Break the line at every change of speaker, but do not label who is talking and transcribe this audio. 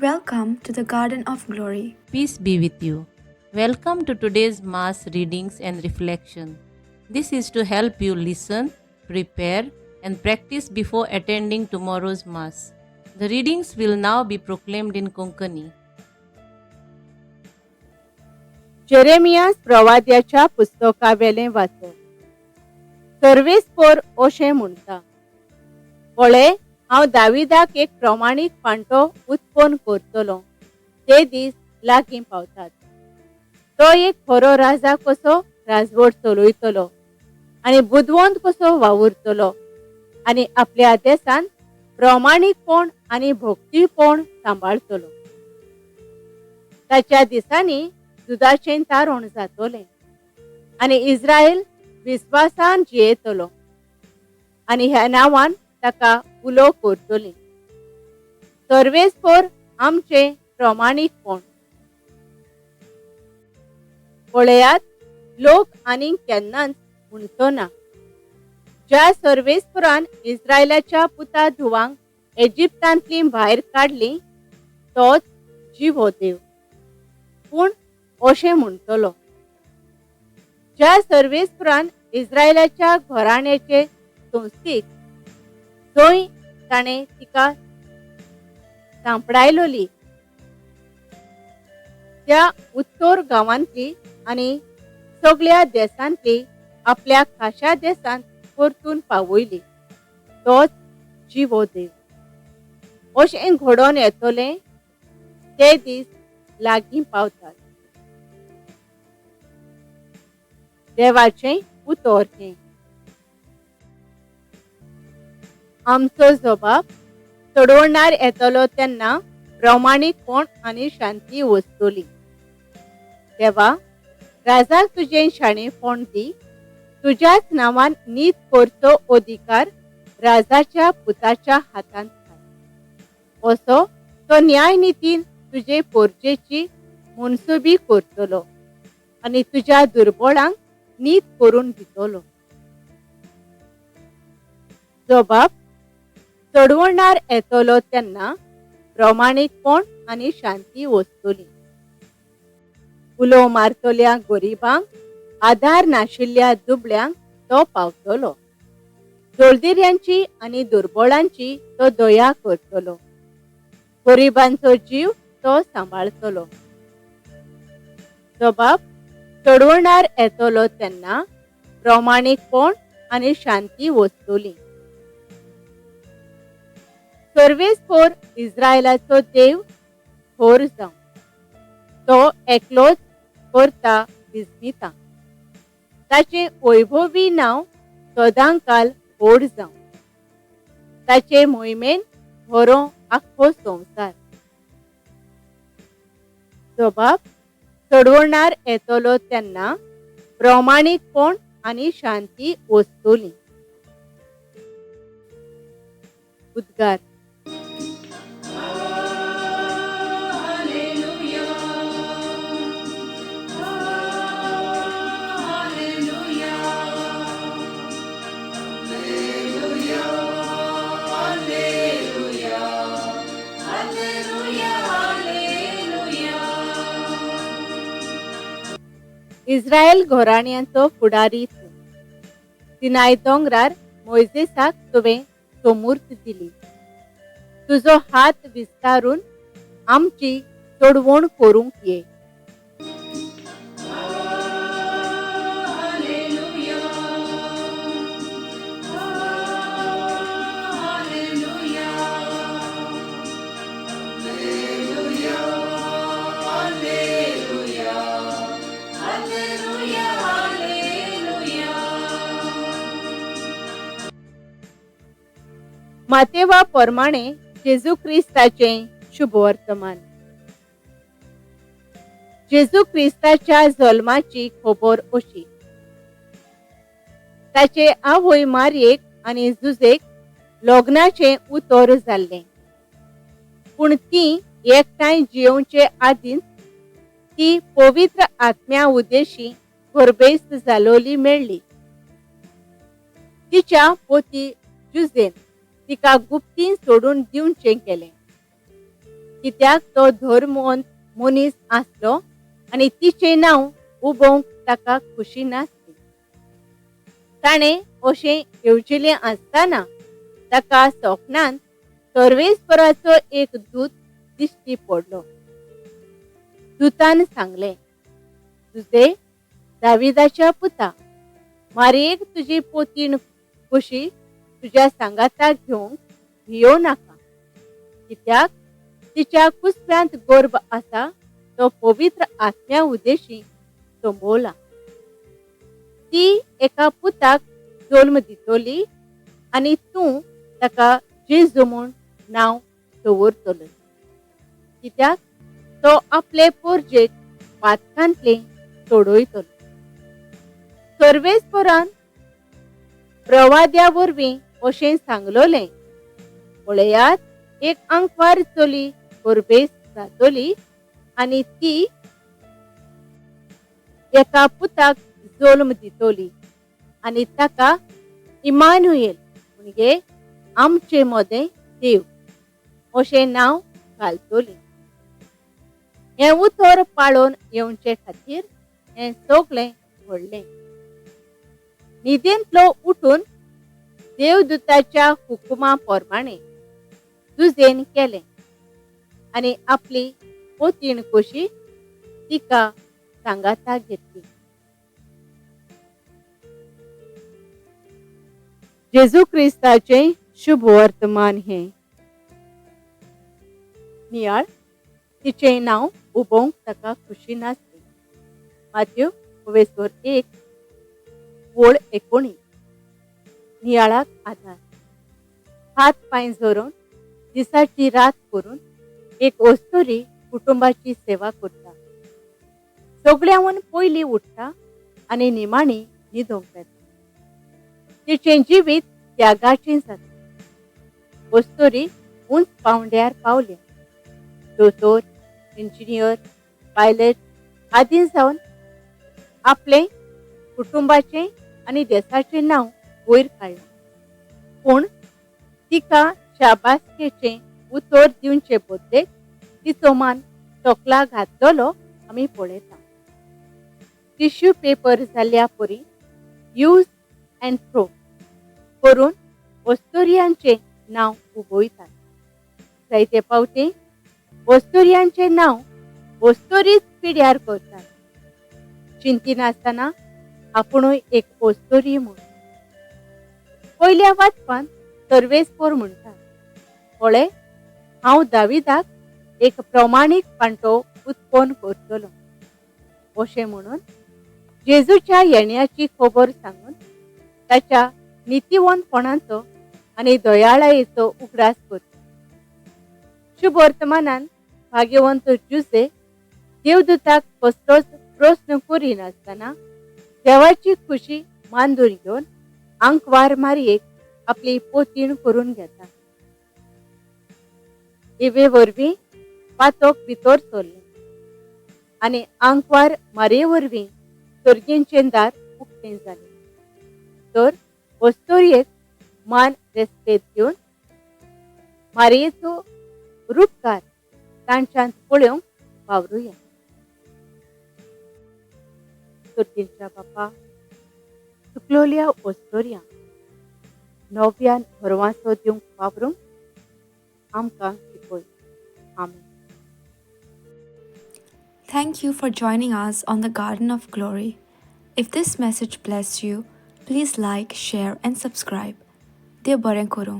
Welcome to the Garden of Glory.
Peace be with you. Welcome to today's Mass readings and reflection. This is to help you listen, prepare, and practice before attending tomorrow's Mass. The readings will now be proclaimed in Konkani.
Jeremias प्रवाद्याच्या पुस्तकावेलें वाचप. सर्वेस्पोर अशें म्हणटा, पळय, हांव दाविदाक एक प्रमाणीक फांटो उत्पन्न करतलो, ते दीस लागीं पावतात. तो एक खरो राजा कसो राजवट चलयतलो आनी बुदवंत कसो वावुरतलो आनी आपल्या देसान प्रमाणीकपण आनी भक्तीपण सांबाळतलो. ताच्या दिसांनी दुदाचें तारण जातलें आनी इस्रायल विस्वासान जियेतलो आनी ह्या नांवान ताका उलो करतली. सर्वेस्पोर आमचें प्रमाणीकपण. पळयात, लोक आनीक केन्नाच म्हणचो ना, ज्या सर्वेस्पोरान इस्रायलाच्या पुता धुवांक एजिप्तांतली भायर काडली तोच जिवो देव. पूण अशें म्हणटलो, ज्या सर्वेस्पोरान इस्रायलाच्या घराण्याचे संस्थेक जंय ताणें तिका सांपडायलोली त्या उत्तर गांवांतली आनी सगळ्या देशांतली आपल्या खाशा देशांत परतून पावयली तोच जिवो देव. अशें घडोवन येतलें ते दीस लागीं पावतात. देवाचें उतर हें. आमचो जबाब चडवणार येतलो तेन्ना प्रमाणीकपण आनी शांती वसतली. देवा, राजाक तुजें शाणेपण दी, तुज्याच नांवान नीत करचो अधिकार राजाच्या पुताच्या हातांत घाल. असो तो न्यायनितीन तुजे पोरजेची मनसुबी करतलो आनी तुज्या दुर्बळांक नीत करून दितलो. जबाब चडवणार येतलो तेन्ना प्रमाणीकपण आनी शांती वसतली. उलो मारतल्या गरिबांक, आधार नाशिल्ल्या दुबळ्यांक तो पावतलो. दळदिऱ्यांची आनी दुर्बळांची तो दया करतलो. गरिबांचो जीव तो सांबाळतलो. जबाब चडवणार येतलो तेन्ना प्रमाणीकपण आनी शांती वसतली. सर्वेस्पोर इस्रायलाचो देव थोर जावं, तो एकलोच करता विस्मिता. ताचें वैभवी नांव सदांकाल व्हड जावं. ताचे मोहिमेन भरो आख्खो संवसार. जबाब चडवणार येतलो तेन्ना प्रमाणीकपण आनी शांती वसतली. उद्गार. इस्रायल घराण्यांचो फुडारी तूं. सिनाय दोंगरार मोयजेसाक तुवें सोमूर्त दिली. तुजो हात विस्तारून आमची सोडवण करूंक ये. मातेवा प्रमाणे जेजू क्रिस्ताचें शुभवर्तमान. जेजू क्रिस्ताच्या जल्माची खबर अशी. ताचे आवय मारयेक आनी जुजेक लग्नाचें उतर जाल्लें, पूण ती एकठांय जियोवचे आदींच ती पवित्र आत्म्या उद्देशी गर्भेस्त जालोली मेळ्ळी. तिच्या पोती जुजेन तिका गुप्तीन सोडून दिवचें केलें. कित्याक तो धर्मवंत मनीस आसलो आनी तिचें नांव उबोवंक ताका खुशी नासली. ताणें अशें येवजिलें आसतना ताका सोपनान सर्वेस्पराचो एक दूत दिश्टी पडलो. दुतान सांगलें, तुजे दाविदाच्या पुता, मारयेक तुजी पोतीण खुशी तुज्या सांगाताक घेवंक भियो नाका, कित्याक तिच्या कुसव्यांत गर्भ आसा तो पवित्र आत्म्या उद्देशी संबोवला. ती एका पुताक जल्म दितली आनी तूं ताका जेजू म्हूण नांव दवरतलो, कित्याक तो आपले पोरजेक पातकांतले सोडयतलो. सर्वेस्परान प्रवाद्या वरवीं अशें सांगलोलें, पळयात, एक आंकवार चली गर्भेस्त जातली आनी ती एका पुताक जल्म दितली आनी ताका इमानुएल म्हणजे आमचे मदें देव अशें नांव घालतली. हें उतर पाळोवन येवचे खातीर हें सगळें घडलें. न्हिदेंतलो उठून देवदूताच्या हुकुमा प्रमाणे जुजेन केलें आनी आपली पोतीण कशी तिका सांगाता घेतली. जेजू क्रिस्ताचें शुभ वर्तमान हें. नियाळ तिचें नांव उबोवंक ताका खुशी नासली. माथ्यू वेसोर 1 वळ 19. नियाळाक आधार. हात पांय झरोवन दिसाची रात करून एक अस्तुरी कुटुंबाची सेवा करता. सगळ्यांहून पयलीं उठ्ठा आनी निमाणी न्हिदोंक वेता. तिचें जिवीत त्यागाचें जाता. अस्तुरी उंच पांवड्यार पावल्या. दोतोर, इंजिनियर, पायलट आदी जावन आपलें, कुटुंबाचें आनी देशाचें नांव वयर काडलां. पूण तिका शाबासकेचें उतर दिवचे बदलेक तिचो मान तोकला घातलेलो आमी पळयता. टिश्यू पेपर जाल्ल्या परी यूज अँड थ्रो करून अस्तुऱ्यांचें नांव उबयतात. जायते फावटी अस्तुऱ्यांचें नांव अस्तुरीच पिड्यार करतात, चिंतिनासतना आपुणूय एक अस्तुरी म्हूण. पयल्या वाचपान सर्वेस्पोर म्हणटा, पळय, हांव दाविदाक एक प्रमाणीक पांटो उत्पन्न करतलो अशें म्हणून जेजूच्या येण्याची खबर सांगून ताच्या नितीवंतपणाचो आनी दयाळायेचो उगडास करता. शुभ वर्तमानान भाग्यवंत जुसे देवदूताक कसलोच प्रस्न करिनासतना देवाची खुशी मानून घेवन आंकवार मारयेक आपली पोतीण करून घेता. इवे वरवीं पातोक भितर सरलें आनी आंकवार मारये वरवीं सर्गींचें दार उक्तें जालें. तर अस्तुरेक मान रेस्पेद दिवन मारयेचो रुपकार तांच्यांत पळोवंक वावरुया. सर्गींच्या बापा, चुकलोल्या अस्तुऱ्यांक नव्यान भरवासो दिवंक वावरूंक आमकां शिकय. आमेन.
Thank you for joining us on the Garden of Glory. If this message blessed you, please like, share, and subscribe. देव बरें करूं.